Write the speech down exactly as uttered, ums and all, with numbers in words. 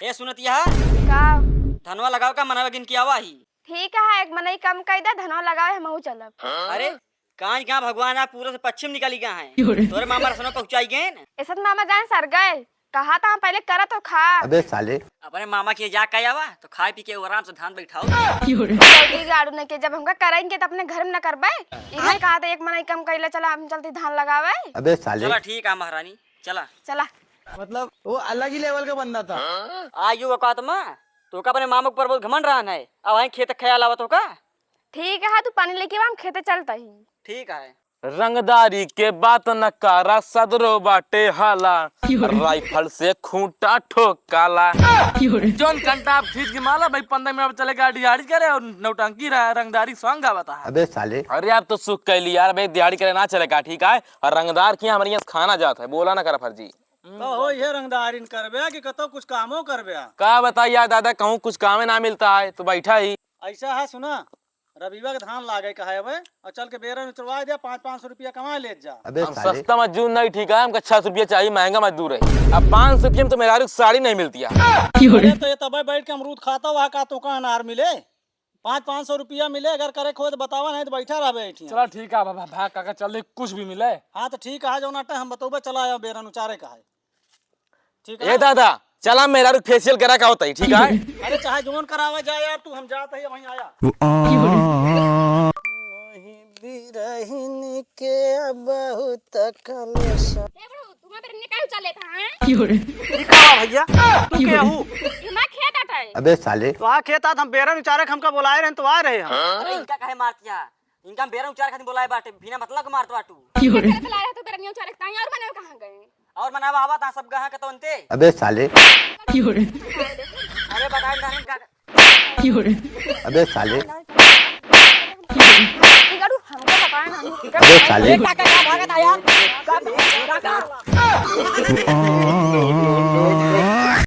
ए सुनत यहा, का? धनवा लगावे का मनवा गिन के आवा ही। ठीक है, एक मनई कम कइ दे, धनवा लगावे, हमहू चलब। अरे, कांच कहाँ भगवान आज पूरब से पश्चिम निकली गया है। तोरे मामा रसनवा पहुँचाई गए न। ऐसा तो मामा जान सर गए, कहा था हम पहले करत हो खा। अबे साले। अपने मामा के जा कह आवा, तो खाए पी के आराम से धान बैठाओ। जल्दी गाड़ू नहीं के, जब हमका करेंगे तो अपने घर में न करबे। इन्हें कहा था एक मनई कम कइला, चला हम चलती धान लगावे। अबे साले। चला ठीक है महारानी, चला। चला। मतलब वो अलग ही लेवल का बंदा था। आयु औकात में, तो का अपने मामा के ऊपर बहुत घमंड रहन है, अब वहीं खेत ख्याल आवत हो का? ठीक है, तू पानी लेके आवा, हम खेते चलता ही। ठीक है। रंगदारी के बात न कारा, सदरो बाटे हाला, राइफल से खूंटा ठोकाला। जौन कंटा आप खींच के माला भाई, पन्द्रह मिनट में चले गाड़ी आड़ी करे और नौटंकी रहा, रंगदारी सॉन्ग गावत है। अबे साले। अरे आप तो सुख कैली यार, भाई दिहाड़ी करे ना चले का, ठीक है? और रंगदार किया हमारे यहाँ खाना जात है, बोला ना करा फर्जी। तो हो ये रंगदारिन करबे कि कतो कुछ कामो करबे? का बताई यार दादा, कहूँ कुछ कामे ना मिलता है तो बैठा ही। ऐसा है सुना, रविवा के धान लागे कहा है बे, और चल के बेरा उचरवा दे, पाँच पाँच सौ रुपया कमा ले जा। अबे हम साले। सस्ता मजदूर नहीं ठीक है, हमका छह सौ रुपया चाहिए, महंगा मजदूर है। अब पाँच सौ रुपया में तो मेहरारू की साड़ी नहीं मिलती है। अरे तो ये तबे बैठ के अमरूद खाता हुआ का तो का अनार मिले? पाँच पाँच सौ रुपया मिले, अगर करे खोए तो बतावा, नहीं तो बैठा रहबे ऐठिया। चला ठीक है बाबा, भाग काका चल दे, कुछ भी मिले। हाँ तो ठीक है, जौन अटे हम बतौबे, चला आया बेरन उचारे का है। ठीक है। ए दादा, चला मेहरारू फेशियल करा का होता ही, ठीक है? अरे चाहे जौन करावा जाए यार, तू हम जात है वहीं आया। बिरहिन के बहुत कलेश। ए बुढ़ऊ, तुम्हारे बेरन काहे उचार लेता है? ई का बा भैया? तू के हू? ई हमार खेत आटा है। अबे साले। तो आ खेत आत हम बेरन उचारे के हमका बोलाए रहे तो आ रहे हम। अरे इनका काहे मारतिया? इनका हम बेरन उचारे खातिर बोलाए बाटे, बिना मतलब के मारत बाटू। इनका खेत ला रहे तो बेरन उचारे के ताई और मने कहाँ गए? और मनावा आवा ता सब गहा के तो अंते। अबे साले। अरे बताए ना इनका। अबे साले। ई गाड़ू हमको बताए ना। अबे साले। ए, काका, का भागत आ यार? का, काका।